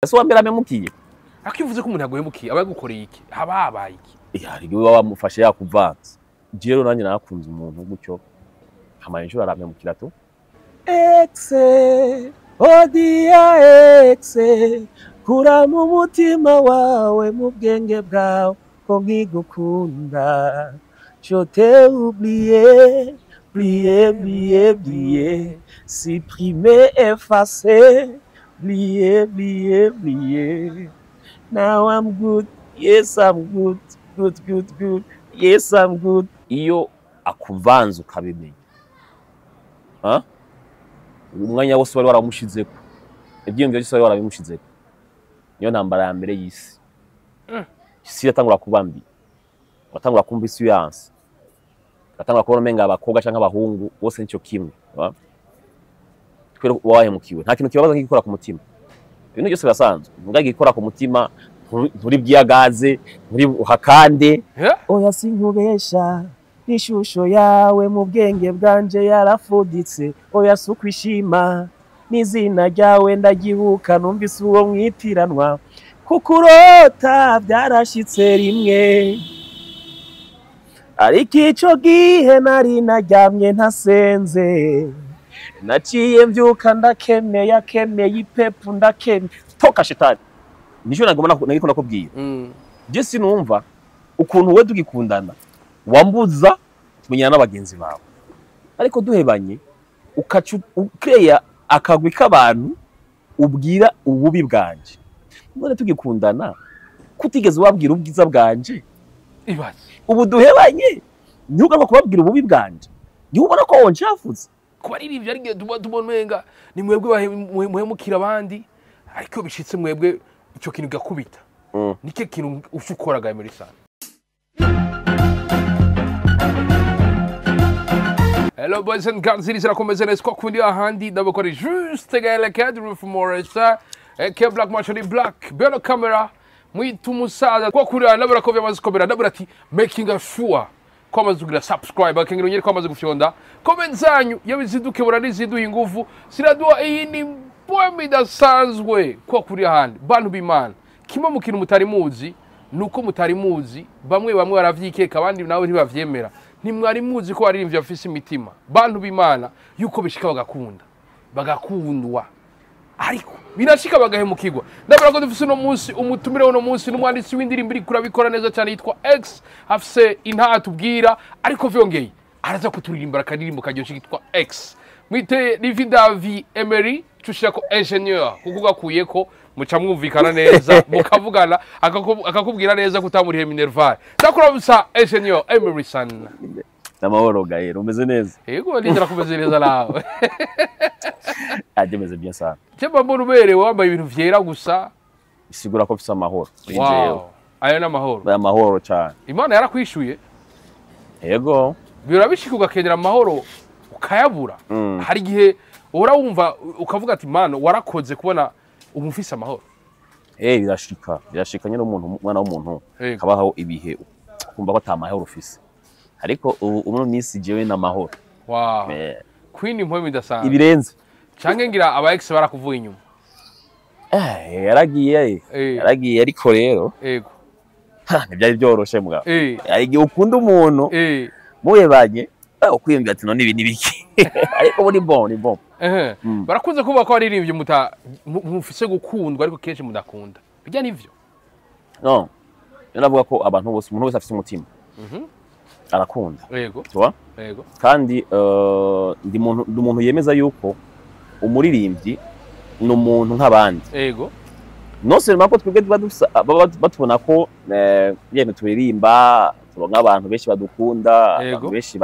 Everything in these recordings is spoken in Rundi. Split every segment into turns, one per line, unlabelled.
Ese uwa mbere amemukiye?
Akivuze ko umuntu yaguhemukiye aba yagukoreye iki? Haba habaye iki?
Hari igihe uba wamufashe yakuvanze. Jewe rero nanjye narakunze umuntu gutyo, hama inshuro arampemukira tu. Ex, odia ex, kura mu mutima wawe, mu bwenge bwawe ko nkigukunda. Je t'ai oublié, oublié, oublié, oublié, supprimé, effacé, oublié, oublié, oublié. Now I'm good, yes I'm good, good, good, good, yes I'm good. Iyo akuvanze ukabimenya, ha? Umwanya wose wari waramushizeko, ibyiyumviro byose wari warabimushizeko, niyo ntambara ya mbere y'isi. Isi iratangura kuba mbi, uratangura kumva isi yanse, uratangura kubona umenga abakobwa canke abahungu bose nico kimwe, ha? Kubera uba wahemukiwe, nta kintu kibabaza nk'igikora ku mutima. Ibintu byose birasanzwe, muga igikora ku mutima nturi bwiyagaze, nturi uhakande. Oya sinkubesha, n'ishusho yawe mu bwenge bwanje yarafuditse. Oya sukwishima, n'izina ryawe ndagibuka, numvise uwo mwitiranwa. Kukurota byarashitse rimwe, ariko ico gihe nari naryamye ntasenze. Naciye mbyuka ndakemeye, akemeye ipepu ndakemeye. Toka shetani. Nico nagomba nagiko nakubwira. Je sinumva ukuntu we tugikundana wambuza tumenyana n'abagenzi bawe, ariko duhebanye ukaca ukreya akagwi k'abantu ubwira ububi bwanje. None tugikundana kutigeze wabwira ubwiza bwanje,
Ibaze.
ubu duhebanye ntugaruka kubabwira ububi bwanje, niho ubona ko wonshafuze.
Kuba ari ibyo ari tubona umenga ni mwebwe muhemukira abandi, ariko bishitse mwebwe ico kintu gakubita. Nike kintu ushukora Emery Sun. Hello boys and girls, iri sirakomeze neza kwa kundi ahandi ndabakora juste gale cadre from Morris ke Black Marshall Black beno camera mwitu musaza kwa kuri ndabara ko byamaze komera, ndabara ati making sure ko amaze kugira subscribe akengera nyeri ko amaze gufyonda comment zanyu yabiziduke burariziduha ingufu siraduha iyi ni poem idasanzwe kwa kuri ahandi. Bantu b'Imana, kimwe mu kintu mutari muzi nuko mutari muzi, bamwe bamwe baravyikeka abandi nawe ntibavyemera. Ntimwari muzi ko aririmbye afise imitima. Bantu b'Imana yuko bishika bagakunda bagakundwa, ariko birashika bagahemukirwa. Ndabara ko dufise uno munsi umutumire uno munsi n'umwanditsi w'indirimbo iri kurabikora neza cyane yitwa X, afise intaha tubwira, ariko vyongeye araza kuturirimbira akadirimbo karyoshe kitwa X. Mwite Lividavi Emery tushira ko ingénieur kuko gakuyeko muca mwumvikana neza mukavugana akakubwira neza kutamurihe Minerval. Ndakurabusa ingénieur Emery Sun.
Namahoro Gaël, umeze neza?
Yego ndizera kumeze neza nawe.
Aje meze bien sana.
Chemba mbona uberewe wambaye ibintu vyera gusa.
Isigura ko mfise amahoro.
Wow. Ayo n'amahoro.
Aya mahoro cyane.
Imana yarakwishuye.
Yego.
Birabishika ugakenera amahoro ukayabura. Hari gihe uhora wumva ukavuga ati Mana warakoze kubona ubu mfise amahoro.
Birashika. Birashika nyine umuntu umwana w'umuntu kabaho ibihe ukumva ko atamahoro ufise. Ariko ubu uno minsi jewe n'amahoro.
Wow. Queen impwemu idasanzwe.
Ibirenze.
Canke ngira aba ex barakuvuga inyuma.
Yaragiye. Yaragiye ariko rero.
Yego.
Ntibyari byoroshe mugabo. Hari igihe ukunda umuntu. Muhebanye ukwiyumvira ati none ibi nibiki. Ariko muri bon, ni bon.
Barakunze kuvuga ko aririmbye mufise gukundwa ariko kenshi mudakunda. Bijya nivyo?
No. Navuga ko abantu bose umuntu wese afise umutima. Arakunda.
Yego.
Tu vois?
Yego.
Kandi ndi umuntu yemeza yuko umuririmbyi ni umuntu nk'abandi.
Yego.
Non seulement ko twebwe batubona ko yemwe turirimba turonka abantu benshi badukunda, abantu benshi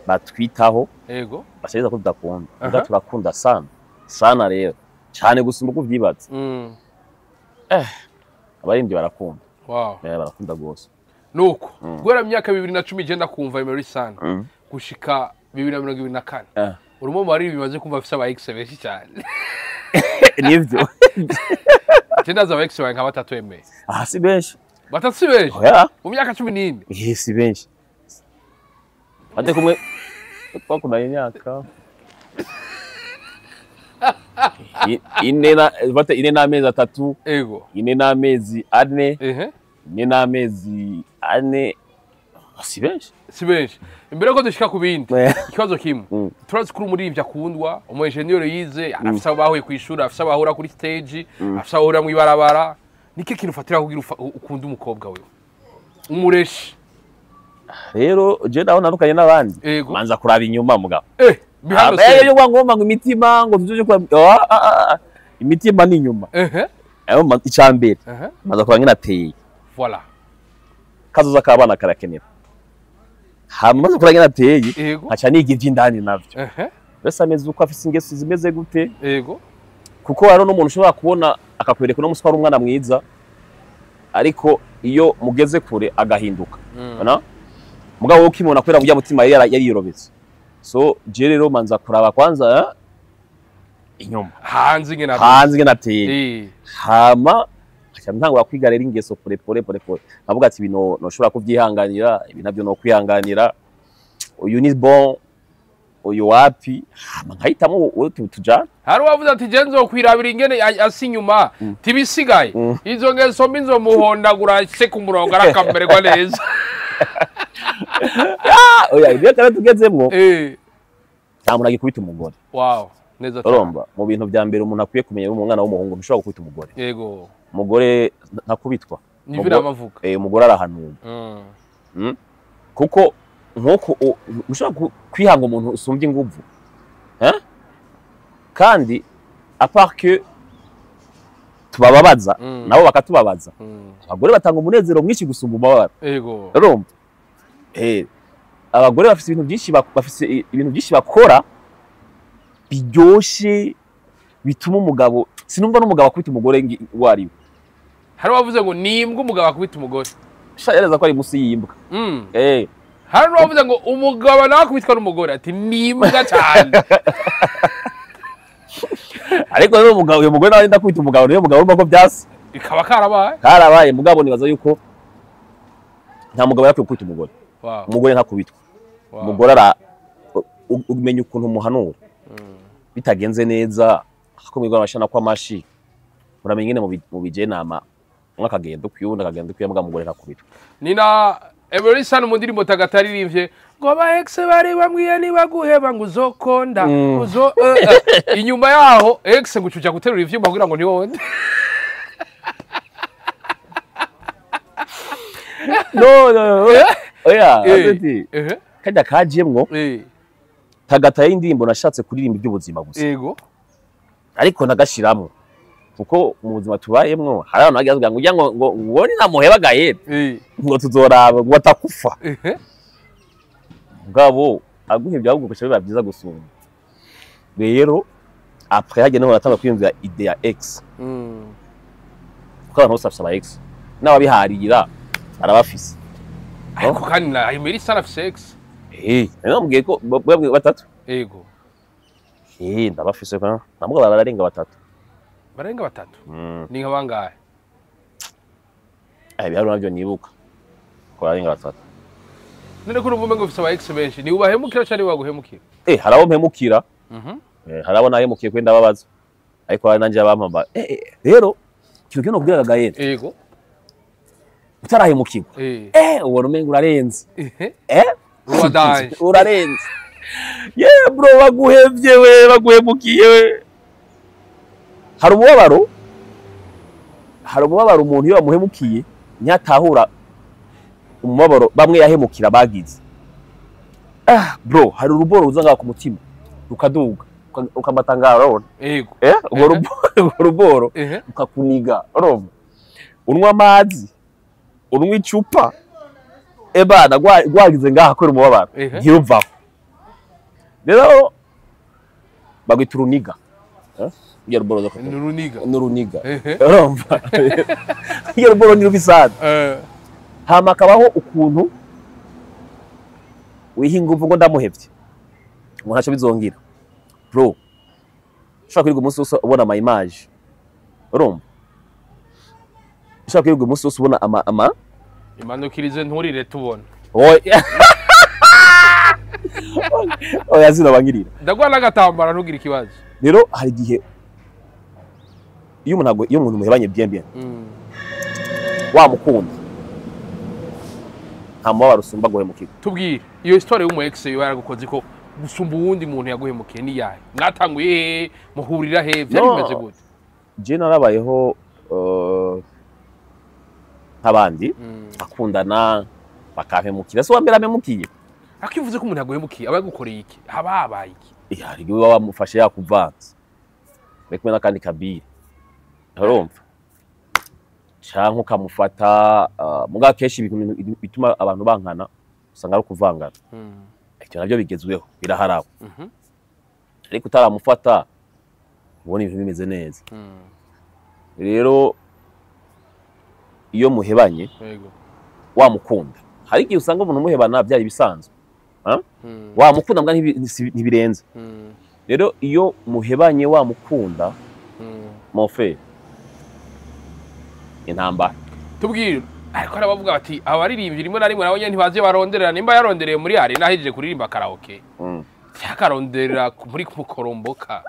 batwitaho.
Yego.
Bashereza ko tudakunda. Muga turakunda sana. Sana rero. Cyane gusumba uko uvyibaza. Abaririmbyi barakunda.
Wow.
Barakunda gose.
Nuko guhera myaka 2019 kumva Emery Sun gushika 2024. Urimo mu baririmbyi bimaze kumva afise aba ex benshi cyane.
Nivyo.
Tenda aba ex nka batatu emeye.
Ah si benshi.
Batatu si benshi?
Oya.
Mu myaka 14.
Si benshi. Ate kumwe twakundanye imyaka. Ine na bate 4 n'amezi 3.
Ego.
4 n'amezi 4.
Ehe.
4 n'amezi 4. Si benshi.
Si benshi. Imbere ko dushika ku bindi. Ikibazo kimwe. Turazi kuri umuririmbyi akundwa, umu engineer yize, arafisa abo bahuye kwishura, afisa abahura kuri stage, afisa abahura mu ibarabara. Niki kintu ufatira kugira ukunda umukobwa wewe? Umureshi.
Rero je naho nandukanye n'abandi. Manza kuraba inyuma mugabo.
Behind the
scenes. Yo ngomba ngo imitima ngo tuzoje kwa imitima ni inyuma. Ayo icambere. Manza kuraba ngena ateye.
Voilà.
Kazoza kabana karakenera. Hama maze kuraba ngena ateye. Acha niga ivy'indani navyo. Bese ameze uko afise ingeso zimeze gute?
Yego.
Kuko haro n'umuntu ushobora kubona akakwereka no muswa ari umwana mwiza ariko iyo mugeze kure agahinduka. Ubona? Mugabo ukimona kwera burya mutima yari yorobetse. So je rero manza kuraba kwanza inyuma.
Hanze ngena.
Hanze ngena ateye. Hama acha ntangura kwiga rero ingeso pore pore pore pore. Avuga ati bino noshobora kuvyihanganira, ibi navyo no kwihanganira. Uyu ni bon, uyu wapi, hama nkahitamo tuja.
Hari wavuze ati je nzokwirabira ingene asi inyuma tibisigaye. Izo ngeso mbi nzomuhondagura se ku murongo arakamererwa neza.
Oya ibyo kare tugezemwo. Nta muntu agikubita umugore.
Wow, neza cyane.
Urumva mu bintu bya mbere umuntu akwiye kumenya umwana w'umuhungu ntushobora gukubita umugore.
Yego.
Umugore ntakubitwa.
Nivyo namavuga.
Umugore arahanurwa. Kuko nkuko ushobora kwihanga umuntu usumbye inguvu. Kandi à part que tubababaza nabo bakatubabaza. Abagore batanga umunezero mwinshi gusumba umubabaro.
Yego.
Urumva? Abagore bafise ibintu byinshi bafise ibintu byinshi bakora biryoshe bituma umugabo sinumva n'umugabo akubita umugore wari.
Hari wavuze ngo nimbwa umugabo akubita umugore.
Sha yareza ko ari musi yimbwa.
Hari wavuze ngo umugabo nawe akubitwa n'umugore ati nimbwa cyane.
Ariko rero umugabo uyu mugore nawe ndakubita umugabo niyo mugabo urumva ko byase.
Ikaba karabaye.
Karabaye mugabo nibaza yuko nta mugabo yakwiye gukubita umugore.
Wow.
Umugore ntakubitwa.
Wow.
Umugore ara umenya ukuntu umuhanura. Bitagenze neza akomigwa amashana kwa mashi. Uramenye ngene mu bijenama umwe akagenda ukuyundi akagenda ukuye mugabo umugore ntakubitwa.
Nina Emerson mu ndirimbo tagataririmbye ngo ba ex bari bamwiye nibaguheba ngo uzokonda uzo inyuma yaho ex ngucuja guterura ivyuma kugira ngo ntiwonde.
No no. Oya, ati. Kajya kajemwo. Tagata y'indirimbo nashatse kuririmba iby'ubuzima gusa.
Yego.
Ariko nagashiramwo. Kuko mu buzima tubayemwo hari abantu bagira ngo ujya ngo ngo ni namuhebagaye. Ngo tuzoraba ngo atakufa. Mugabo aguhebye ahubwo guca biba byiza gusumba. Rero après hagene ho natanga kwiyumvira idée ya ex. Kuko abantu bose bafise aba ex. N'ababiharira arabafise.
Ariko kandi na Emerson afise ex.
Namubwiye ko batatu.
Yego.
Ndabafise ko namugabo bararenga batatu.
Barenga batatu? Ni nka bangahe?
Ibiharuro navyo nibuka. Ko barenga batatu.
None ko urumva ngo ufise aba ex benshi, ni ubahemukira cyane baguhemukira?
Hari abo mpemukira. Hari abo nahemukiye kwenda babaza. Ariko hari nanje abampamba. Rero ikintu kino kubwira Gael.
Yego.
Utarahemukirwa. Ubona umenga urarenze.
Uradanje.
Urarenze. Yeah bro baguhevye we baguhemukiye we. Hari umubabaro. Hari umubabaro umuntu iyo bamuhemukiye ntiyatahura umubabaro bamwe yahemukira bagize. Bro hari uruboro ruza ngaho ku mutima rukaduga ukamatangara urabona.
Yego.
Urwo ruboro ukakuniga urumva. Unywa amazi, unywa icupa. Ebana gwagize ngaha kwera umubabaro ntiruvaho. Rero bagwita uruniga. Iyo ruboro zo
n'uruniga.
N'uruniga. Urumva. Iyo ruboro ni rubisana. Hama kabaho ukuntu wiha inguvu ngo ndamuhevye. Ngo ntaco bizongira. Bro. Ushaka kwirirwa umunsi wose ubona ama image. Urumva. Ushaka kwirirwa umunsi wose ubona ama
imanukirize nturire tubona.
Oya. Oya zinabangirira.
Ndagwa nagatambara ntugira ikibazo.
Rero hari igihe iyo umuntu iyo umuntu muhebanye bien bien, wamukunda, nta mubabaro usumba guhemukirwa.
Tubwire iyo histoire y'umu ex yoba yaragukoze ko gusumba uwundi muntu yaguhemukiye, ni yahe? Mwatanguye hehe, muhurira he, vyari
No.
bimeze gute?
Je narabayeho nk'abandi, akundana bakampemukira, si uwa mbere ampemukiye.
Ariko iyo uvuze ko umuntu yaguhemukiye, aba yagukoreye iki? Haba habaye iki?
Eh, hari igihe uba wamufashe yakuvanze bari kumwe n'akandi kabiri, urumva, canke ukamufata mugabo kenshi ibintu bituma abantu bankana usanga ari ukuvangana. Ivyo navyo bigezweho, biraharawe. Ariko utaramufata ubona ibintu bimeze neza. Rero iyo muhebanye, wamukunda, hari igihe usanga umuntu muhebana byari bisanzwe, wamukunda mbwa ntibirenze. Rero iyo muhebanye wamukunda, mon frère, intambara.
Tubwire, ariko hari abavuga bati abaririmbyi rimwe na rimwe nabo nyene ntibazi iyo baronderera. Nimba yarondereye muri arena ahejeje kuririmba karaoke, cyakaronderera muri mukoromboka,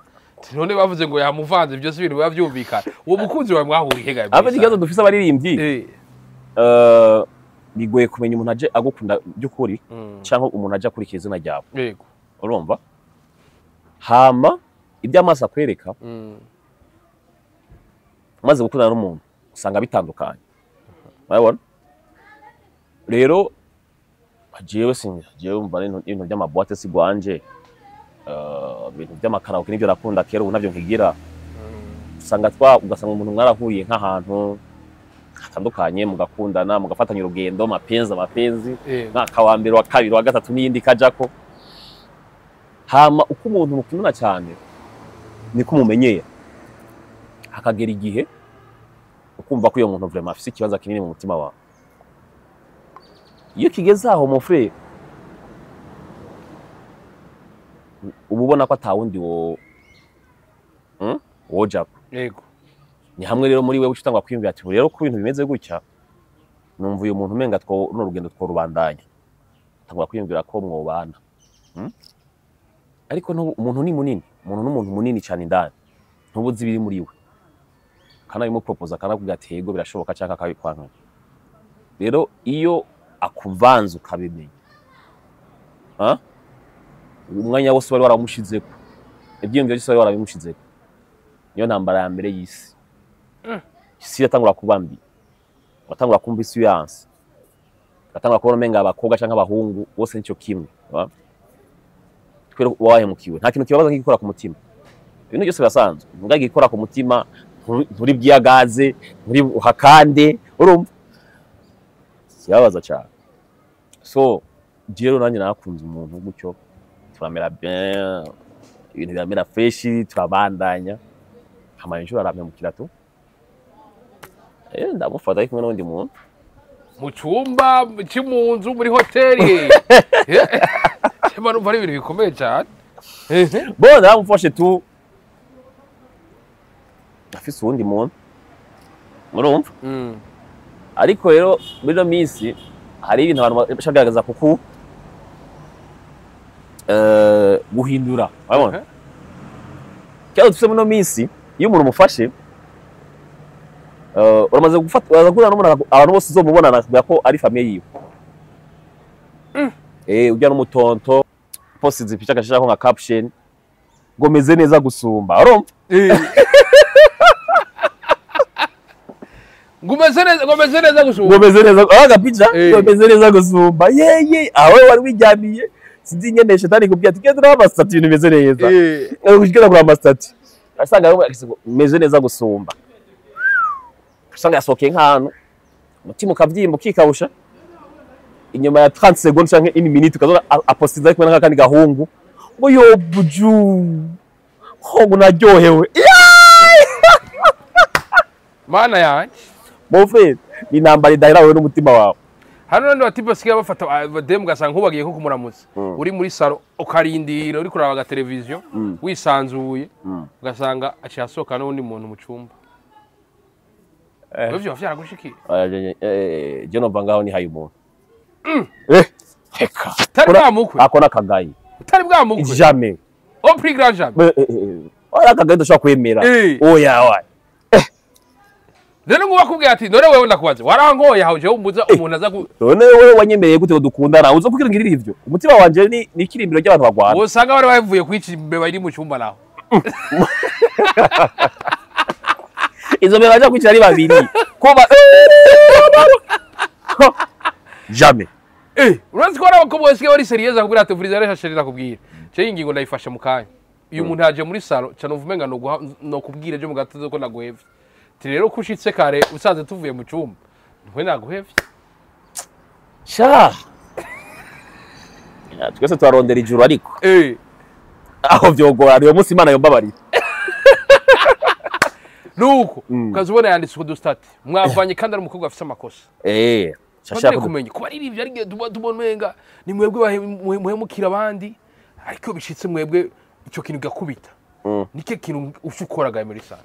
none bavuze ngo yamuvanze, byose ibintu biba byumvikana. Uwo mukunzi wawe mwahuriye he?
Aba ikibazo dufise abaririmbyi, bigoye kumenya umuntu aje agukunda by'ukuri cyangwa umuntu aje akurikira izina ryawe. Urumva, hama ibyo amaso akwereka umaze gukundana n'umuntu usanga bitandukanye, urabona. Rero jewe sin jewe umva ibintu by'ama boîte si gwanje, ibintu by'ama karaoke nibyo nakunda kera, ubu navyo nkigira. Usanga twa ugasanga umuntu mwarahuriye nk'ahantu hatandukanye, mugakundana, mugafatanya urugendo, mapenzi mapenzi, mwaka wa mbere, wa kabiri, wa gatatu, n'iyindi kajako. Hama uko umuntu mukundana cyane niko umumenyera, hakagera igihe ukumva ko uyo muntu vraiment afise ikibazo kinini mu mutima wawe. Iyo kigeze aho, mon frère, uba ubona ko atawundi wo wojako. Ni hamwe rero muri wewe ucitangwa kwiyumvira ati: "Ubu rero ko ibintu bimeze gutya, numva uyu muntu umenga two runo rugendo tworubandanya." Tangwa kwiyumvira ko mwobana, Ariko umuntu ni munini, umuntu n'umuntu munini cyane indani, ntubuzi ibiri muri we. Kanabimupropoza, kanakubwira ati: "Yego, birashoboka," cyangwa akabikwanka. Rero iyo akuvanze ukabimenya, ha? Umwanya wose wari waramushizeko, ibyiyumviro byose wari warabimushizeko, niyo ntambara ya mbere y'isi. Isi iratangura kuba mbi, uratangura kumva isi yanse, uratangura kubona umenga abakobwa canke abahungu bose nico kimwe, ba? Kubera uba wahemukiwe, nta kintu kibabaza nk'igikora ku mutima. Ibintu byose birasanzwe, mbwa igikora ku mutima nturi bwiyagaze, nturi uhakande, urumva kibabaza cyane. So rero nanjye nakunze umuntu gutyo, turamera bien, ibintu biramera fresh, turabandanya. Hama inshuro arampemukira tu, ndamufata ari kumwe n'undi muntu.
Mu cyumba cyo mu nzu, muri hoteli? Cyangwa numva ari ibintu bikomeye cyane.
Bon, naramufashe tu afise uwundi muntu, murumva. Ariko rero muri ino minsi hari ibintu abantu bashagaragaza kuku guhindura, urabona. Ikibazo dufise muri ino minsi, iyo umuntu umufashe, uramaze gufata, uraza guhura n'umuntu, abantu bose uzomubona nakubwira ko ari famille yiwe. Ujya n'umutonto post ipicha agashirako nka caption ngo "Meze neza gusumba", urumva.
Ngo umeze neza, ngo umeze neza
Ngo
gusumba.
"Meze neza", aho agapica ngo "Meze neza gusumba", yeye aho wari wijyamiye, sinzi ingene shetani ikubwira ati: "Genda uraba ama statut, ibintu bimeze neza." Ugenda kuraba ama statut, asanga ngo "Meze neza gusumba", usanga yasohokeye nk'ahantu, umutima ukabyimba, ukikawusha. Inyuma ya 30 secondes canke une minute ukazona apostiza ari kumwe n'akandi gahungu, ngo yo buju ho, ngo naryohewe.
Mana yanjye!
Mon frère, ni intambara idahera wowe n'umutima wawe.
Hano n'abandi batipe basigaye bafata abademu, ugasanga nk'ubagiye nko kumuramutsa, uri muri salon ukarindira, uri kuraba agateleviziyo wisanzuye, ugasanga aciye asohoka n'undi muntu mu cyumba. Ivyo biba vyaragushikiye?
Oya, je nova ngaho nihaye umuntu, reka.
Utari bwamukwe?
Ako n'akagayi.
Utari bwamukwe?
Jamais.
Au plus grand jamais?
Wari akagenda ushobora kwemera. Oya oya.
Rero ngo bakubwira ati none wewe ndakubaze warangoye aho jewe umbuza umuntu aza
none wewe wanyemereye gute ngo dukundana uzo kugira ngirira ivyo umutima wanje ni ikirimbiro ry'abantu bagwana
usanga bari bavuye kwica imbeba iri mu cyumba naho
izo mbeba baje kwica ari babiri kuba jamais.
Urazi ko abakobwa basigaye bari serieux akubwira ati vuriza rero shashe nakubwira je ingingo ndayifashe mu kanya uyu muntu yaje muri salo cyane uvumenga no guha no kubwira je mu gatozo ko naguhevye. Rero kushitse kare usanze tuvuye mu cyumba ntwe naguhevye.
Sha twese twarondera ijuru ariko aho vyogora uyo munsi Imana yombabarira.
Nuko ukazubona yanditse ku dustati mwavanye kandi ari umukobwa afise amakosa. Shashaka kumenya kuba ari ivyo ari tubona umenga ni mwebwe muhemukira abandi ariko bishitse mwebwe ico kintu gakubita. Nike kintu ushukoraga muri sana.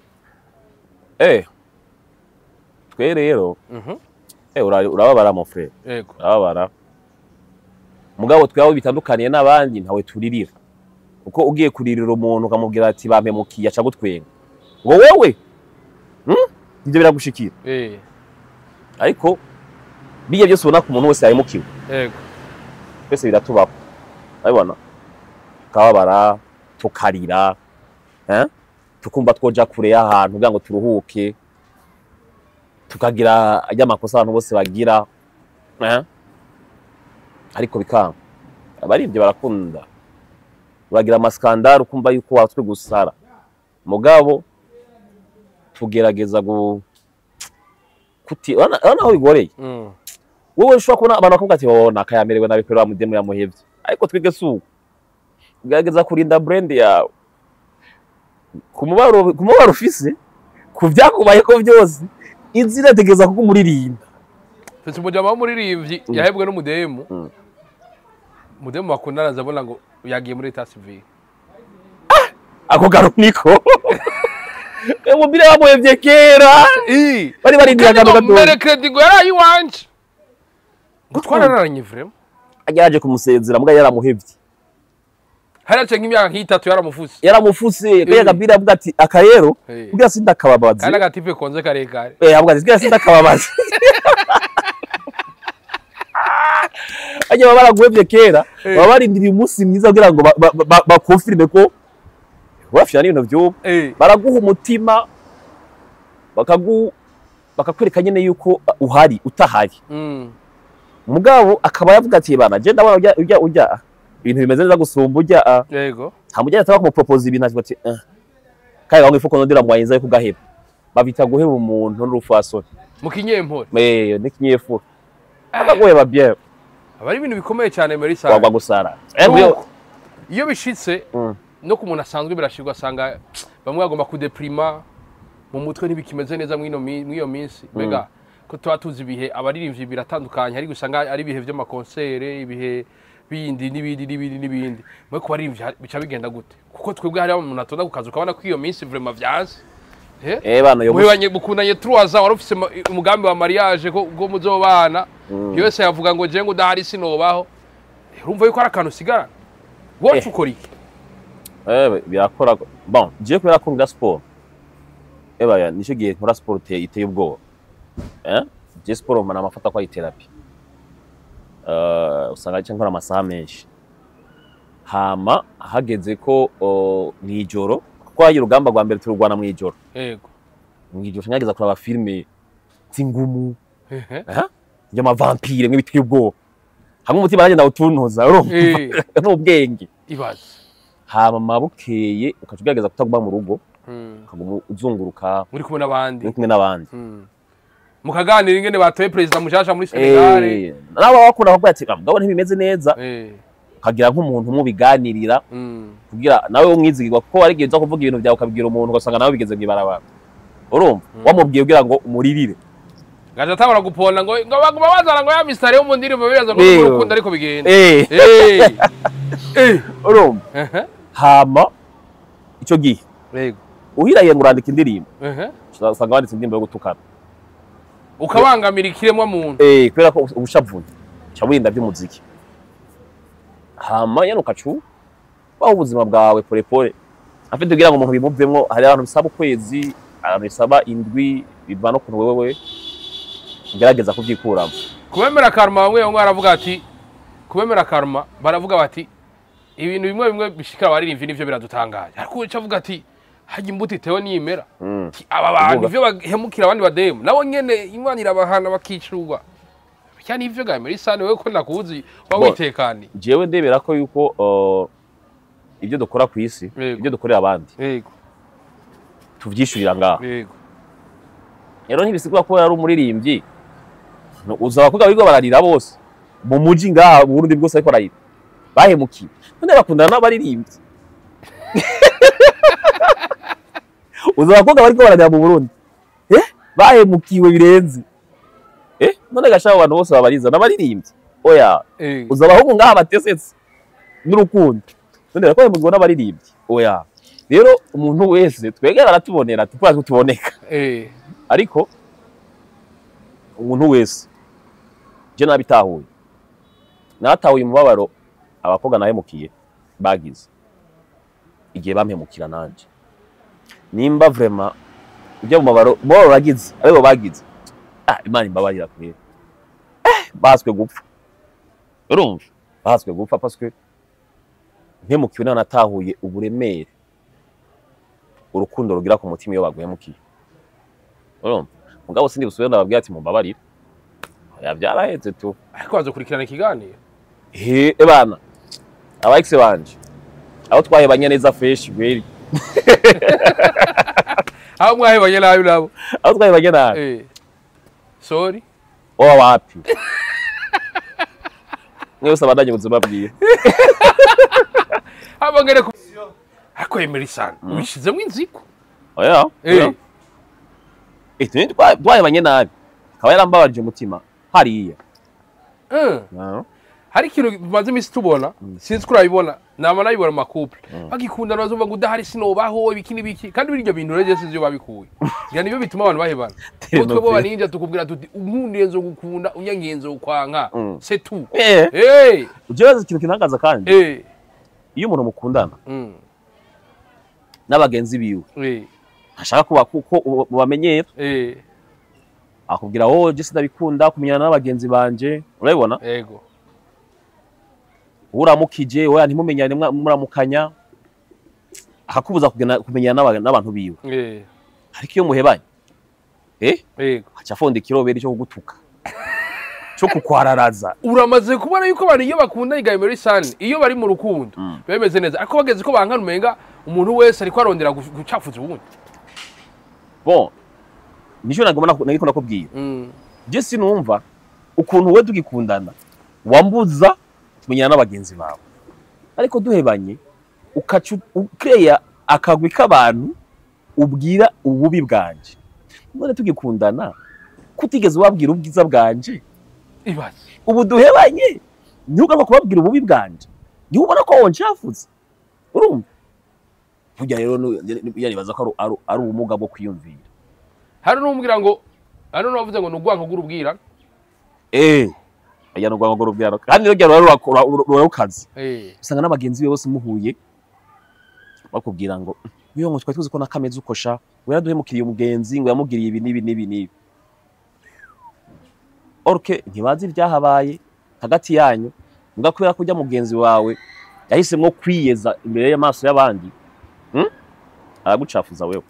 Twe rero urababara mon frère.
Yego.
Urababara. Mugabo twe aho bitandukaniye n'abandi ntawe turirira. Uko ugiye kuririra umuntu ukamubwira ati bampemukiye aca gutwenga. Ngo wewe ivyo biragushikira. Ariko biye byose ubona ku muntu wese yahemukiwe.
Yego.
Twese biratubaho. Urabibona? Tukababara, tukarira, tukumva twoja kure y'ahantu kugira ngo turuhuke, tukagira ajya amakosa abantu bose bagira, ariko bikanga. Abarivyo barakunda bagira amaskandaro ukumva yuko watwe gusara, mugabo tugerageza kuti urabona aho bigoreye. Wowe ushobora kubona abantu bakavuga ati oh nakayamerewe nabi kwera mudemu yamuhevye, ariko twige suko ugerageza kurinda brand yawe kumubaro ufise kuvyakubaye ko byose inzira tegeza kuko umuririmba.
Fese umujama w'umuririmbyi yahebwe n'umudemu. Mudemu bakundana azabona ngo yagiye muri état civil.
Ako garuniko. Umubiri wamuhevye kera. Bari barindira akantu gato.
Mbere credit ngo yarayi wanje. Ngo twarararanye vraiment.
Ageraje kumusezera muga yaramuhevye.
Harace nk'imyaka nk'itatu yaramufuse.
Yaramufuse kaya gabira avuga ati akarero kugira sindakababazi.
Kana gatipe konze karekare.
Avuga ati kugira sindakababazi. Ajya baraguhevye kera baba barindiriye umunsi mwiza kugira ngo bakonfirme ko bafyana ibintu byo baraguha umutima bakakwereka nyene yuko uhari utahari. Mugabo akaba yavuga ati bana je ndabona ujya ibintu bimeze neza gusumba ujya.
Yego.
Hamujya ataba kumupropose ibintu ati kai bamwe ifuko ndira mwayenza yo kugaheba. Babita guheba umuntu n'urufasoni.
Mu kinyempore.
N'ikinyefura. Akaguheba bien.
Abari ibintu bikomeye cyane muri sala.
Wagwa gusara.
Iyo bishitse no ku muntu asanzwe birashirwa asanga bamwe bagomba kudeprima mu mutwe ntibikimeze neza mw'iyo minsi. Mbega ko tuba tuzi ibihe abaririmbyi biratandukanye ariko usanga ari ibihe by'amakonsere, ibihe bindi n'ibindi n'ibindi n'ibindi. Mwe ku baririmbyi bica bigenda gute? Kuko twebwe hari umuntu atonda ku kazi ukabona ko iyo minsi vraiment vyanse.
Bana yo
muhebanye mukundanye 3 ans wari ufise umugambi wa mariage ko muzobana. Yose yavuga ngo je ngo udahari sinobaho. Urumva yuko ari akantu usigara. Wowe ukora iki?
Birakora. Bon, je kubera ko ngira sport. Ebaya nico gihe nkora sport iteye ubwoba. Je sport mana amafata kwa therapy. Usanga cyo nkora amasaha menshi. Hama hageze ko mwijoro kuko hari urugamba rwa mbere turugwana mwijoro.
Yego.
Mwijoro ngageza kuraba filme zingumu. Y'ama vampire mw'ibiteye ubwoba. Hamwe umutima nanjye ndawutuntuza urumva. N'ubwenge.
Ibaze.
Hama mabukeye ukaca ugerageza kutaguma mu rugo. Ukaguma uzunguruka
muri kumwe n'abandi.
Muri kumwe n'abandi.
Mukaganira ingene batoye president mushasha muri Senegal.
Nabo bakunda kuvuga ati mugabo ntibimeze neza. Ukagira nk'umuntu mubiganirira kugira nawe umwizigirwa kuko ari gihe uza kuvuga ibintu byawe ukabwira umuntu ugasanga nawe bigeze mw'ibarabara. Urumva wamubwiye kugira ngo umuririre.
Gaje atabara guponda ngo baguma bazana ngo ya Mr. yo mu ndirimbo bibaza ngo urukundo ariko bigenda.
Urumva. Hama ico gihe.
Yego.
Uhiraye ngo urandika indirimbo. Usanga wanditse indirimbo yo gutukana.
Ukabangamira ikiremwa muntu.
Kubera ko ubushavuye. Cha wirinda by'umuziki. Hama yanuka cu baho ubuzima bwawe pole pole. Afite kugira ngo umuntu bimuvemwo, hari abantu bisaba ukwezi, abantu bisaba indwi, biva no kuntu wewe ugerageza kubyikuramo.
Kubemera karma, bamwe bamwe baravuga ati kubemera karma, baravuga bati ibintu bimwe bimwe bishikira abaririmbyi nivyo biradutangaje, ariko uca avuga ati hajya imbuto itewe niyimera. Ati, aba bantu
Kuvuga.
ivyo bahemukira abandi bademu nabo nyene Imana irabahana bakicurwa cyane. Ivyo ga muri sane wewe ko nakuzi wa
Bon.
witekani.
Jewe ndebera ko yuko ibyo dukora ku isi, ibyo dukorera abandi, tuvyishurira ngaho. Rero ntibisigura ko yari umuririmbyi. No, uza abakobwa birirwa bararira bose mu muji ngaha mu Burundi bwose, ariko bararira bahemukiye, none bakundana n'abaririmbyi. Uza abakobwa bariko bararira mu Burundi bahemukiwe birenze, none gashaka abantu bose babariza n'abaririmbyi? Oya. Uza abahungu ngaha batesetse n'urukundo, none bariko bahemukirwa n'abaririmbyi? Oya. Rero umuntu wese twegera aratubonera tukora tuboneka, ariko umuntu wese, je nabitahuye, natahuye umubabaro abakobwa nahemukiye bagize igihe bampemukira nanje. Nimba vraiment ujya mu mubabaro mubabaro bagize, aribo bagize, ah, Imana imbabarira kweri, baswe gupfa. Urumva, baswe gupfa parce que mpemukiwe nawe, natahuye uburemere urukundo rugira ku mutima iyo baguhemukiye. Urumva, mugabo sindi busubire ndababwira ati mumbabarire. Oya, byarahetse tu.
Ariko bazokurikirana ikiganiro.
He ebana, aba ex banje aho twahebanye neza fresh gweri.
Aho mwahebanye nabi nabo?
Aho twahebanye nabi.
Sorry.
Owa, wapi, mwese abandanye ubuzima bwiwe.
Abangere ku ariko Emery San ubishizemo inziko.
Oya. Oya. Twe twahebanye nabi, akaba yarambabarije umutima hariya.
Hari ikintu bimaze iminsi tubona, sinzi ko urabibona, nama nabibona mu ma couple bagikundana, bazumva ngo udahari sinobaho, ibiki n'ibiki, kandi biryo bintu rero sinzi iyo babikuye, ngira nibyo bituma abantu bahebana. Kuko twebwe baninja tukubwira tuti unkundiye nzogukunda, unyankiye nzokwanka. C'est tout.
Ujye ikintu kintangaza kandi, iyo umuntu mukundana n'abagenzi biwe ntashaka kuba kuko ubamenyera, akubwira wowe je sinabikunda kumenyana n'abagenzi banje, urabibona?
Ego.
Uramukije, oya, ntimumenyane, muramukanya, akakubuza kumenyana n'abantu biwe. Ariko iyo muhebanye, aca afonda ikiroberi cyo kugutuka, cyo kukwararaza.
Uramaze kubona yuko abantu iyo bakundanye ga Emery San, iyo bari mu rukundo bemeze neza, ariko bageze ko bankana umenga umuntu wese ariko arondera gucafuza uwundi.
Bon, nico nagomba nagiko nakubwira. Je sinumva ukuntu we tugikundana wambuza kumenyana n'abagenzi bawe, ariko duhebanye ukaca ukeya akagwi k'abantu ubwira ububi bwanje. None tugikundana kutigeze ubabwira ubwiza bwanje?
Ibaze.
Ubu duhebanye ntugaruka kubabwira ububi bwanje, niho ubona ko wonshafuze. Urumva, burya rero yaribaza ko ari ubumuga bwo kwiyumvira.
Hari n'umbwira ngo, hari n'uwavuze ngo ni urwanko rw'urubwira.
Aya ni urwango rw'urubyaro, kandi rero ruba rukaze. Usanga n'abagenzi be bose muhuye bakubwira ngo uyo ngo twari tuzi ko nakameze ukosha, ngo yaraduhemukiriye umugenzi, ngo yamugiriye ibi n'ibi n'ibi n'ibi. Orke ntibazi ibyahabaye hagati yanyu, mbwa kubera ko ujya mugenzi wawe yahisemwo kwiyeza imbere y'amaso y'abandi, Aragucafuza wewe.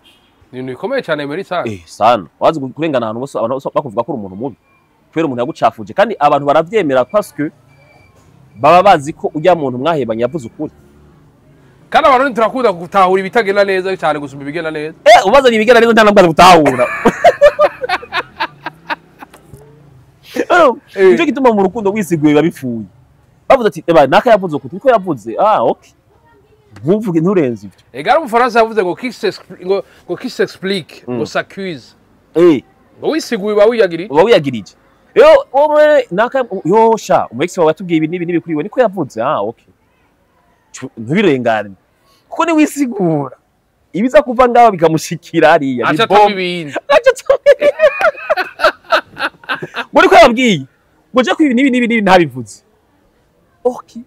Ni ibintu bikomeye cyane muri sana.
Sana wazi kurengana ahantu bose, abantu bose bakuvuga ko uri umuntu mubi kubera umuntu yagucafuje, kandi abantu baravyemera parce que baba bazi ko ujya muntu mwahebanye yavuze ukuri.
Kandi abantu turakunda gutahura ibitagenda neza cyane gusumba ibigenda neza.
Ubazanye ibigenda neza nta nabwo gutahura. Nicyo gituma mu rukundo wisiguye biba bipfuye. Bavuze ati eba naka yavuze ukuri, niko yavuze, ah okay, ntuvuge, nturenze ibyo.
Ega ari umufaransa yavuze ngo qui s'explique, ngo qui s'explique ngo s'accuse. Ngo wisiguye uba wiyagiriye.
Uba wiyagirije. Rero wowe naka yo sha umu ex wawe yatubwiye ibi n'ibi n'ibi kuri we, niko yavuze, ah okay, ntubirengane kuko ni wisigura ibiza kuva ngaho bikamushikira hariya ni
aca
bombe.
atama ibindi.
Aca ngo niko yababwiye ngo je ko ibi n'ibi n'ibi n'ibi ntabivuze. Okay,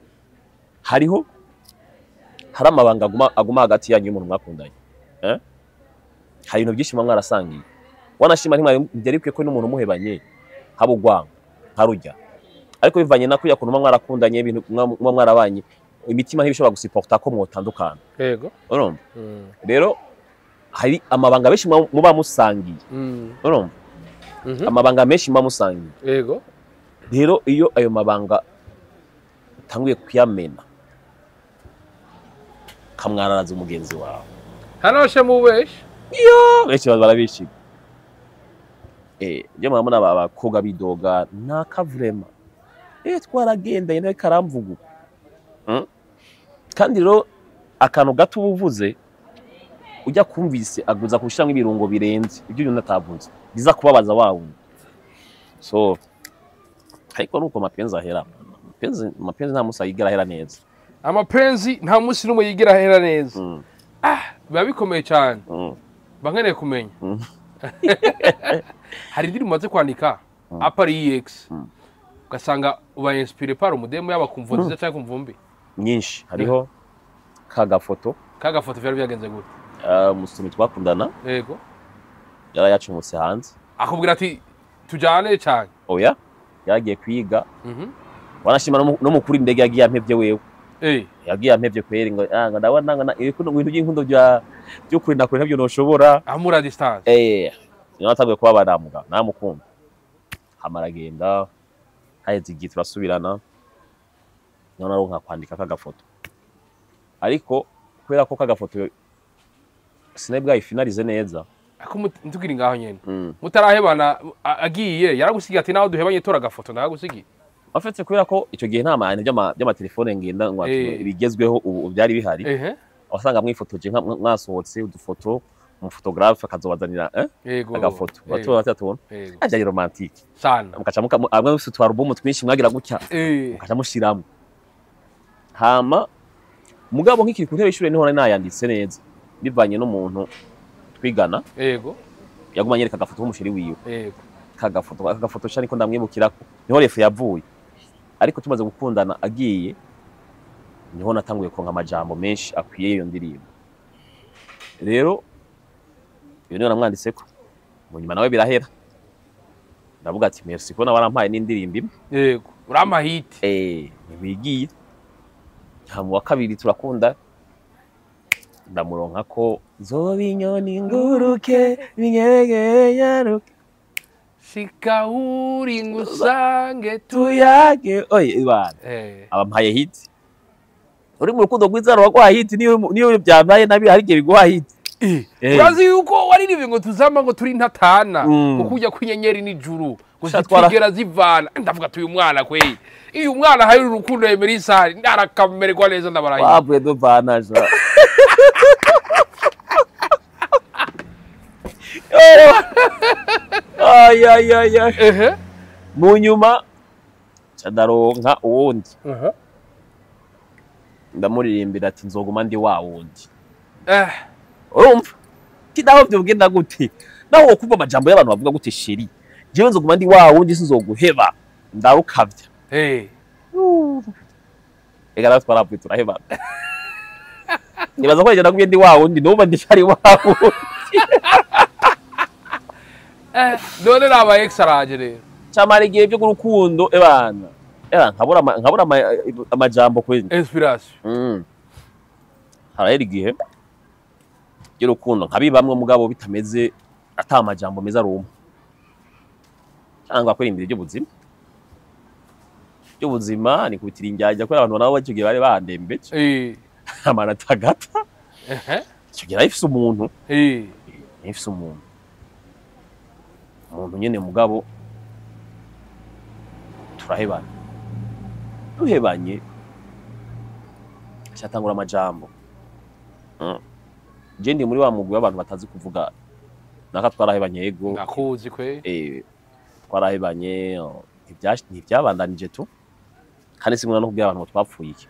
hariho Hari amabanga aguma hagati yanyu y'umuntu mwakundanye, eh? Hari ibintu byinshi muba mwarasangiye, wanashima ntimwari byari bikwiye ko n'umuntu muhebanye haba urwango nkarujya, ariko bivanye na kuriya kuntu muba mwarakundanye, ibintu muba mwarabanye, imitima ntibishobora gusuporta ko mwotandukana. Urumva? Rero hari amabanga menshi muba musangiye. Urumva? Amabanga menshi muba musangiye. Rero iyo ayo mabanga utanguye kuyamena, kamwararaza umugenzi wawe.
Hano mubeshe.
Benshi barabishima. Byo murabona aba abakobwa bidoga naka vraiment, twaragendanye nawe karamvuga uko. Kandi rero akantu gato uba uvuze ujya kumvise aguza gushiramwo ibirungo birenze ibyo uyu atavuze biza kubabaza wa wundi. So ariko nuko mapenzi ahera, mapenzi nta musi ayigera ahera neza.
Amapenzi nta munsi n'umwe yigira ahera neza. Biba bikomeye cyane. Mba nkeneye kumenya. Hari indirimbo umaze kwandika à part ex, ugasanga uba inspiré par umudemu, yaba kumva nziza cyangwa kumva mbi?
Nyinshi. Hariho ka gafoto.
Kagafoto vyari byagenze gute?
Umusumi twakundana yari yacumutse hanze.
Akubwira ati tujyane cyane?
Oya, yaragiye kwiga. Wanashima no mukuri indege yagiye ampevye wewe. Yagiye ampevye kweri, ngo ngo ndabona ngo ibintu by'inkundo bya byo kurinda kure ntabyo noshobora.
Amura distance.
Niho natanguye kubabara muga namukunda, hama aragenda, haheze igihe turasubirana, niho naronka kwandika kagafoto, ariko kubera ko kagafoto sinari bwayifinalize neza.
Ako ntugiri ngaho nyene. Mutarahebana, agiye yaragusigiye ati naho duhebanye tora agafoto ndagusigiye?
En fait, kubera ko icyo gihe nta mahane by'amatelefone ngenda ngo bigezweho ubu byari bihari. Wasanga mwifotoje mwasohotse udufoto, umufotographe akazobazanira agafoto bato batatu. Byari romantique.
Sana.
Mukaca amwe mufite utu album twinshi mwagira gutya, mukaca mushiramo. Hama mugabo nk'ikiri ku ntebe y'ishure niho nari nayanditse neza, bivanye n'umuntu twigana. Yaguma anyereka agafoto k'umusheri wiwe. Kagafoto akagafoto sha niko ndamwibukirako, niho refu yavuye. Ariko tumaze gukundana agiye, niho natanguye kuronka amajambo menshi akwiye iyo ndirimbo. Rero iyo niyo namwanditseko, mu nyuma nawe birahera, ndavuga ati merci kubona warampaye n'indirimbo imwe.
Yego, urampa hit.
Ntiwigiye. Hama wa kabiri turakunda, ndamuronka ko zoba inyoni nguruke binyegenyaruke
shika uri ngusange
tuyage oye ibana. Abampaye hit. Uri mu rukundo rwiza rwaguha hit, niyo byambaye nabi hari igihe biguha hit.
Urazi yuko waririmbye ngo tuzama ngo turi ntatana, kuko ujya kw'inyenyeri n'ijuru ngo
Sha twara-
zitwigera zivana. Ndavuga ati uyu mwana kweli, iyo umwana hari urukundo yemera isari ndarakamererwa neza, ndabarahiye.
Wavuye duvana ja. Ay ay ay ay. Mu nyuma ca ndaronka uwundi, ndamuririmbira ati nzoguma ndi wa wundi. Urumva kidaho vyogenda gute, naho wokumva amajambo y'abantu bavuga gute, chéri jewe nzoguma ndi wa wundi, sinzoguheba, ndarukavya. Ega nawe twaravuye turahebana, nibaza ko nagumye ndi wa wundi, n'ubu ndicari wa wundi.
None naba ex araje rero.
Camara igihe byo urukundo ebana ebana nkabura amajambo kweli.
Inspiration.
Harahera igihe by'urukundo nkabibamwe, mugabo bitameze ata amajambo meza aruma, cyangwa kwirimbira iby'ubuzima by'ubuzima nikubitira injyajya kubera abantu nabo icyo gihe bari bandembeje. Amanota agata. Icyo gihe narifise umuntu. Narifise umuntu nyene, mugabo turahebana. Duhebanye cyatangura amajambo. Je ndi muri wa mugwi w'abantu batazi kuvuga naka twarahebanye, yego.
Ndakuzi kwe.
Twarahebanye, oh, ntivyabandanije tu, kandi sinkunda no kubwira abantu ngo twapfuye iki.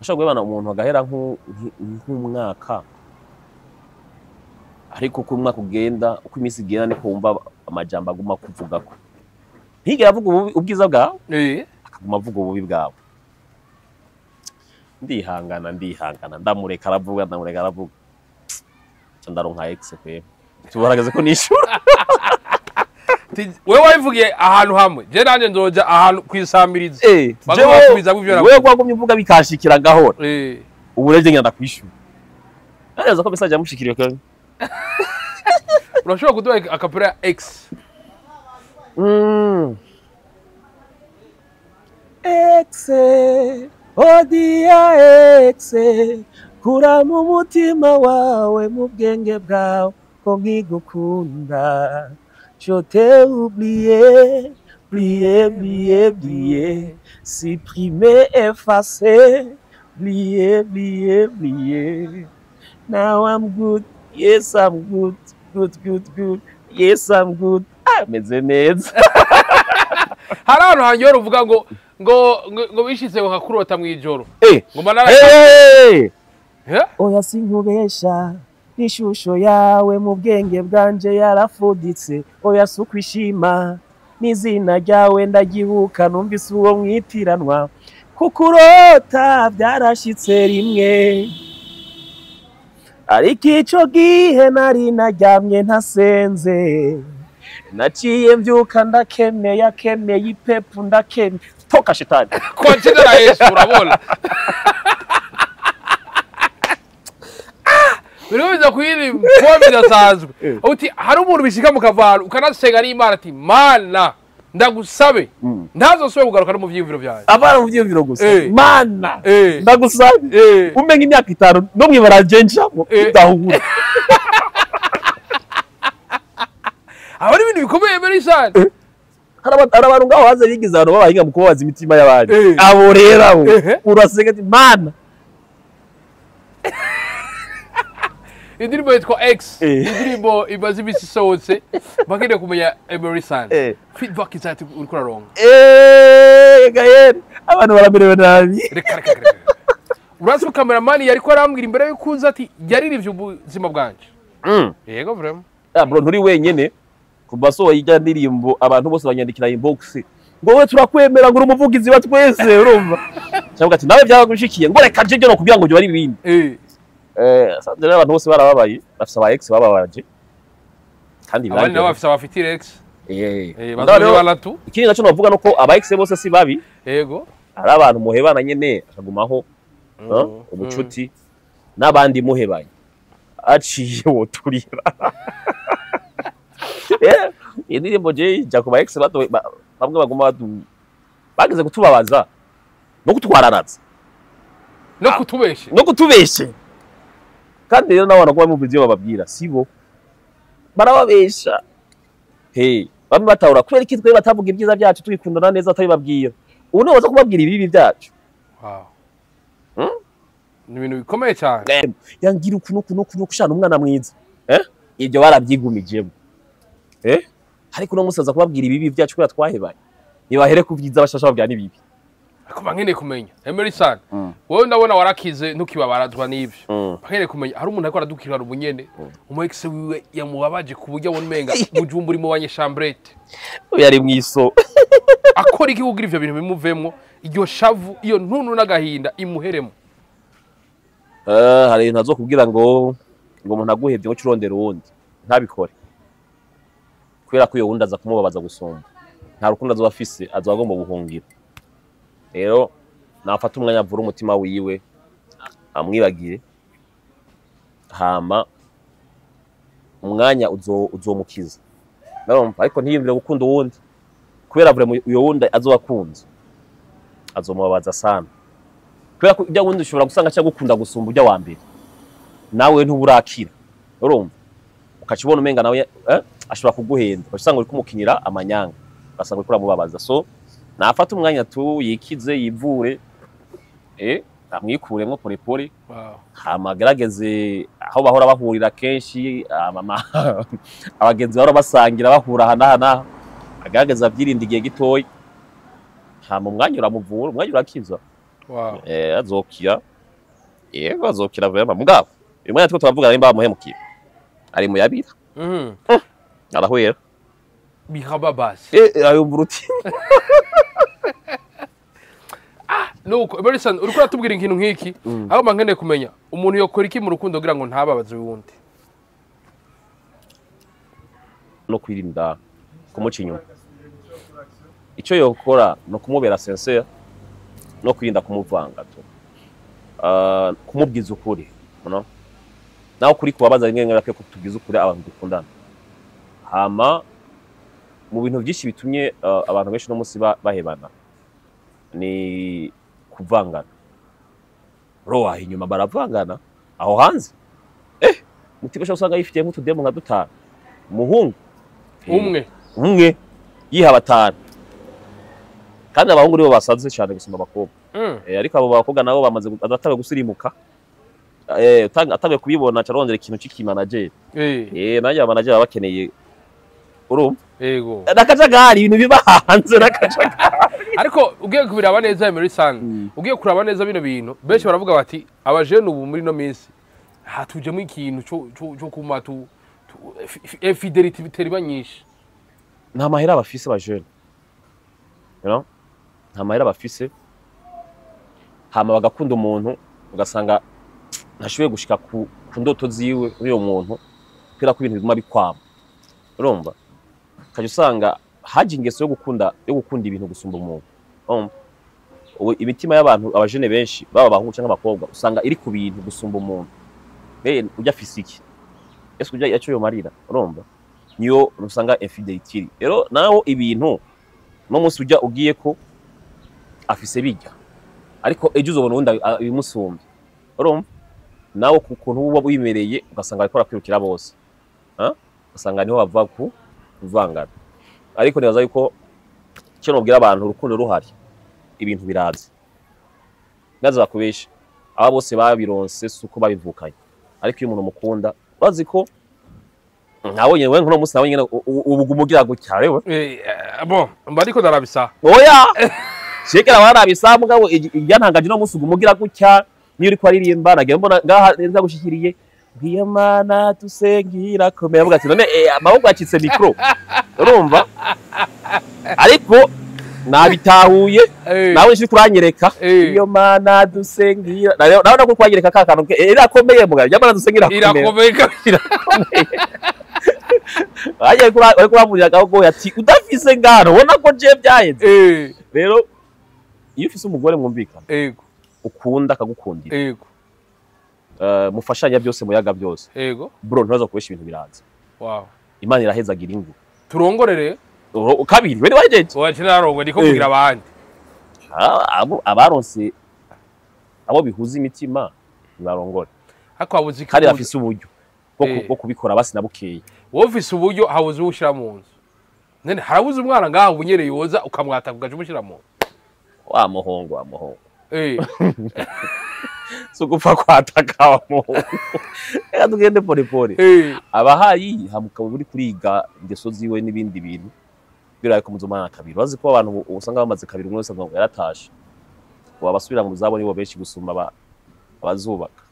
Ashobora guhebana umuntu agahera nk'umwaka, ariko uko umwaka ugenda, uko iminsi igenda, niko wumva amajambo aguma kuvugako. Ntigera avuga ubwiza bwawe, akaguma avuga ububi bwawe. Ndihangana, ndihangana, ndamureka aravuga, ndamureka aravuga. Ca ndaronka ex pe, tubaragaze ko nishura.
Wewe wabivugiye ahantu hamwe, je nanje nzoja ahantu kwisamiriza. Baguma
Jewe
basubiza ivyo navuze.
Wewe gwagumye uvuga bikashikira gahora. Ubu rero ngenda kwishura. Neza ko message yamushikiriye kandi.
Urashobora kuduha acapella ya ex?
Ex, odia ex, kura mu mutima wawe, mu bwenge bwawe ko nkigukunda. Je t'ai oublié, oublié, oublié, oublié, supprimé, effacé, oublié, oublié, oublié. Now I'm good, yes I'm good, good, good, good, yes I'm good. Ah, meze neza.
Hari ahantu hanyora uvuga ngo bishitse ngo nkakurota mw'ijoro. Ngo manara.
Oya sinkubesha, n'ishusho yawe mu bwenge bwanje yarafuditse. Oya sukwishima, n'izina ryawe ndagibuka, numvise uwo mwitiranwa. Kukurota byarashitse rimwe, ariko ico gihe nari naryamye ntasenze. Naciye mbyuka ndakemeye, akemeye ipepu ndakemeye. Toka shetani.
Kwa jina la Yesu urabona. Birimo biza kuyiri kuba bidasanzwe. Uti hari umuntu bishika mu kavaro ukanasenga n'Imana ati Mana ndagusabe ntazosubire kugaruka no mu vyiyumviro vyanjye.
Abana mu vyiyumviro gusa. Mana ndagusabe umenye imyaka 5 no mwibara jenjamo udahura.
Aba ari ibintu bikomeye muri sana.
Hari abantu ngaho haze bigize abantu babahinga mu kubabaza imitima y'abandi. Abo rero abo urasenga ati Mana.
Indirimbo yitwa X, indirimbo imaze iminsi isohotse, bakeneye kumenya Emery San. Feedback izahita uriko uraronka.
Gael, abantu baramerewe nabi.
Reka reka reka. Urazi ko cameraman yariko arambwira imbere yuko uza ati yaririvye ubuzima bwanje. Yego vraiment.
Ah bro, nturi wenyene. Kuva sohoye ijya ndirimbo abantu bose banyandikira inbox ngo wowe turakwemera ngo uri umuvugizi wa twese, urumva. Cyangwa ati nawe byagushikiye ngo reka je no kugira ngo byo ari ibindi. Sanze rero abantu bose barababaye, bafise aba ex bababaje. Kandi
abandi nabo bafise abafitire ex. Bazanye baratu.
Ikindi naco novuga nuko aba ex bose si babi.
Yego.
Ari abantu muhebana nyene akagumaho ubucuti n'abandi muhebanye. Aciye woturira. Indirimbo je ija ku ba ex bato bamwe baguma bageze kutubabaza no kutwararaza
no kutubeshe
no kutubeshe. Kandi rero n'abantu kuba mu byo bababwira sibo barababesha. Bamwe batahura kubera iki twe batavuga ibyiza byacu twikundana neza atabibabwira. Ubu niwe baza kubabwira ibibi byacu.
Wow. Ni ibintu bikomeye cyane.
Yangira uku nuku nuku nuku umwana mwiza. Ibyo barabyigumijemo. Ariko no musaza kubabwira ibibi byacu kubera twahebanye. Nibahere kubyiza bashasha babwira n'ibibi.
Ariko bankeneye kumenya Emery San, wowe ndabona warakize ntukibabarazwa n'ivyo. Bankeneye kumenya hari umuntu ariko aradukirira ubunyene, umu ex wiwe yamubabaje ku buryo abona umenga Bujumbura mu banyeshambrete.
Yari mwiso.
Akora iki kugira ivyo bintu bimuvemwo, iryo shavu, iyo ntuntu n'agahinda imuheremo?
Hari ibintu azokubwira ngo umuntu aguhevye ngo curondera uwundi. Ntabikore. Kubera ko iyo wundi aza kumubabaza gusumba. Nta rukundo azoba afise, azoba agomba guhungira. Rero nafata umwanya avura umutima wiwe amwibagire, hama umwanya uzomukiza. Narumva ariko ntiyumvire gukunda uwundi kubera avure uyo wundi azoba akunze azomubabaza sana. Kubera ko ujya wundi ushobora gusanga aca gukunda gusumba ujya wa mbere, nawe ntuburakira, urumva ukacibona umenga nawe ashobora kuguhenda, usanga uri kumukinira amanyanga, ugasanga uriko uramubabaza. So nafata umwanya tu yikize yivure, amwikuremwo pore pore. Hama agerageze aho bahora bahurira kenshi, abagenzi bahora basangira bahura aha n'aha n'aha, agerageze avyirinde igihe gitoyi. Hama umwanya uramuvura, umwanya urakiza. Azokira. Yego azokira vraiment. Mugabo uyu mwanya turiko turavuga nimba bamuhemukiye ari mu yabira. Arahwera.
Bihababasi.
Ayumva uruti.
Nuko Emerson, uriko uratubwira ikintu nk'iki, aho mba nkeneye kumenya umuntu yokora iki mu rukundo kugira ngo ntababaze uwundi.
No kwirinda kumuca inyuma. Icyo yokora no kumubera sincere no kwirinda kumuvanga tu. Kumubwiza ukuri, you know? Naho kuri kubabaza rimwe rimwe, ko tubwiza ukuri abantu dukundana. Hama mu bintu byinshi bitumye abantu benshi no munsi bahebana ni kuvangana. Bro, aho inyuma baravangana aho hanze, mutima usanga yifitiye nk'utudemo nka dutanu, umuhungu
umwe
umwe yiha batanu, kandi abahungu nibo basaze cyane gusumba abakobwa. Ariko abo bakobwa nabo bamaze atangiye gusirimuka, atangiye kubibona, carondera ikintu c'ikimanageri. Nanjye abamanager baba bakeneye, urumva?
Yego.
N'akajagari, ibintu biba hanze n'akajagari.
Ariko ugiye kubiraba neza, Emerson, ugiye kuraba neza bino bintu, benshi baravuga bati abajene ubu muri no minsi hatujemo ikintu cyo kuma tu infidelity bitera iba nyinshi.
Nta mahera bafise bajene, you know? Nta mahera bafise, hama bagakunda umuntu, ugasanga ntashoboye gushika ku ndoto ziwe uyo muntu kubera ko ibintu biguma bikwama, urumva? Ukajya usanga haje ingeso yo gukunda ibintu gusumba umuntu, urumva? Ubu imitima y'abantu, abajene benshi, baba abahungu cyangwa abakobwa, usanga iri ku bintu gusumba umuntu. Mbe ujya afise iki? Ese ujya yaco yomarira? Urumva, niyo usanga infidelity iri. Rero nawe ibintu no munsi ujya ugiye ko afise bijya, ariko ejo uzobona uwundi ibimusumbye, urumva? Nawe ku kuntu uba wimereye, ugasanga ariko arakwirukira bose. Ha? Ugasanga niho bava ku kuvangana. Ariko nibaza yuko icyo nobwira abantu, urukundo ruhari ibintu biraza. Naza bakubesha, aba bose babironse si uko babivukanye, ariko iyo umuntu mukunda, urazi ko nabonye we nkuno munsi nabonye nyene ubu umugira gutya rewe.
Bon, mba ariko ndarabisa.
Oya, shekera warabisa, mugabo ibyantangaje no munsi ugumugira gutya niyo uriko aririmba, nagiye mbona ngaha neza gushikiriye ngiyo Mana tusengira komera, avuga ati none amaboko yacitse micro, urumva? Ariko nabitahuye. Nawe nshiri kuranyereka iyo Mana dusengira, nawe nako kwanyereka ka kantu irakomeye, mugabo iyo Mana dusengira
irakomeye kabisa.
Aje kuri ariko uramurira gaho ati udafise ngano, ubona ko je byaheze. Rero iyo ufise umugore mwumvikana, ukunda, akagukundira, mufashanya byose, muyaga byose, bro, ntaza kubesha, ibintu biraza. Imana irahezagira ingo.
Turongorere.
Kabiri wene wajeje.
Waje narongwe, ndiko kugira abandi.
Abo abaronse abo bihuza imitima nibarongore.
Ariko habuze
kandi bafise uburyo bwo kubikora basi na bukeye.
Wowe ufise uburyo, habuze uwushira mu nzu. None harabuze umwana ngaha ubunyereye yoza ukamwataka ugaca umushyira mu nzu?
Wa muhungu, wa muhungu. Si ugupfa kwataka, wa muhungu, reka tugende pole pole. Abahayi hamukaba uri kuriga ingeso ziwe n'ibindi bintu biraye ko muzomana kabiri. Bazi ko abantu usanga bamaze kabiri, umwe wese avuga ngo yaratashe, wabasubira mu zabo nibo benshi gusumba abazubaka.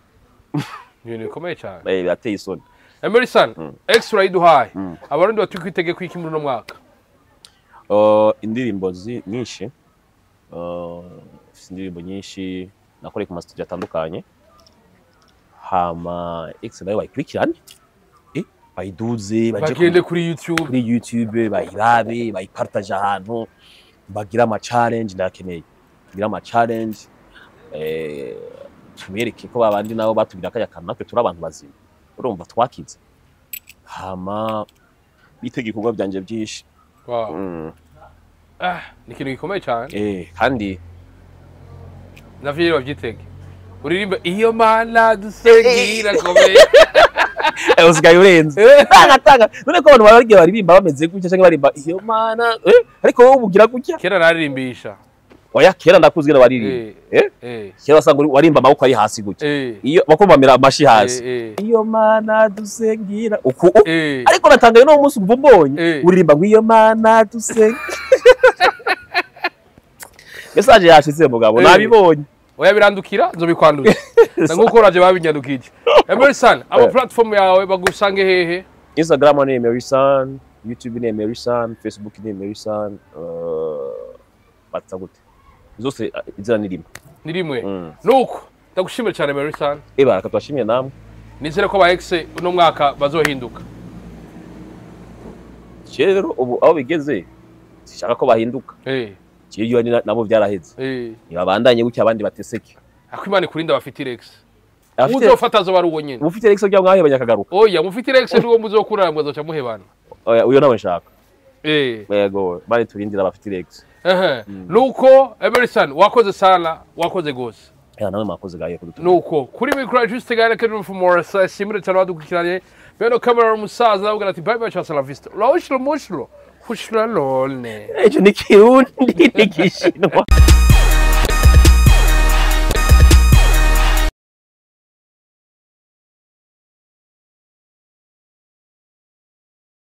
Ni ibintu bikomeye cyane.
Birateye isoni.
Emerson, extra iduhaye. Abarundi batukwitege kwiki muri uno mwaka?
Indirimbo nyinshi, mfise indirimbo nyinshi nakoreye ku masitudiyo atandukanye. Hama X nayo bayikurikirane, bayiduze, baje
bagende kuri YouTube.
Kuri YouTube bayirabe, bayipartage ahantu, bagira ama challenge, ndakeneye bagira ama challenge, tubereke ko babandi nabo batubwira kajya kantu, natwe turi abantu bazima, urumva? Twakize. Hama bitega ibikorwa byanje byinshi.
Ah, ni ikintu gikomeye cyane.
Kandi
navyo rero bavyitege, uririmba iyo Mana dusengira komeye.
Usigaye urenze tanga tanga. None ko abantu baragiye baririmba bameze gutya cyangwa barimba iyo Mana, ariko wowe ubugira gutya.
Kera naririmbisha.
Oya, kera ndakuzwe baririmba. Kera wasanga warimba amaboko ari hasi gutya, iyo bakomamira amashi hasi, iyo Mana dusengira uku ariko natangaye no munsi umva umbonye uririmba ngo iyo Mana dusengira. Message yashize, mugabo, nabibonye.
Oya, birandukira, nzobikwanduza na nkuko uraje babinyandukije. Emerson, aba platform yawe bagusange hehe?
Instagram ni Emerson, YouTube ni Emerson, Facebook ni Emerson, bata gute? Zose izina ni rimwe.
Ni rimwe.
Mm.
Nuko ndagushimira cyane, Merisan.
Eba, reka tubashimiye namwe.
Nizere ko aba ex uno mwaka bazohinduka.
Jewe rero ubu aho bigeze sishaka ko bahinduka. Jewe iyo nabo byaraheze. Ntibabandanye gutya, abandi bateseke.
Ako Imana ikurinda abafite ex.
Abafite
Uzofata azoba ari uwo nyene.
Ufite ex kugira mwahebanye akagaruka?
Oya, mufite ex niwo muzokurana, muzoca muhebana.
Oya, uyo nawe nshaka. Yego, bari turindira abafite ex.
Ehe. Nuko Emerson, wakoze sana, wakoze gose.
Ya, nawe mwakoze gaye kudutumira.
Nuko kuri micro Juste Gaël Kedru Morris, shimire cyane badukurikiranye. Beno camera umusaza avuga ati: "Bye bye, ciao, la vista." Loshlo mushlo. Hushla lone.
Ejo ni Kirundi ni Kishinwa.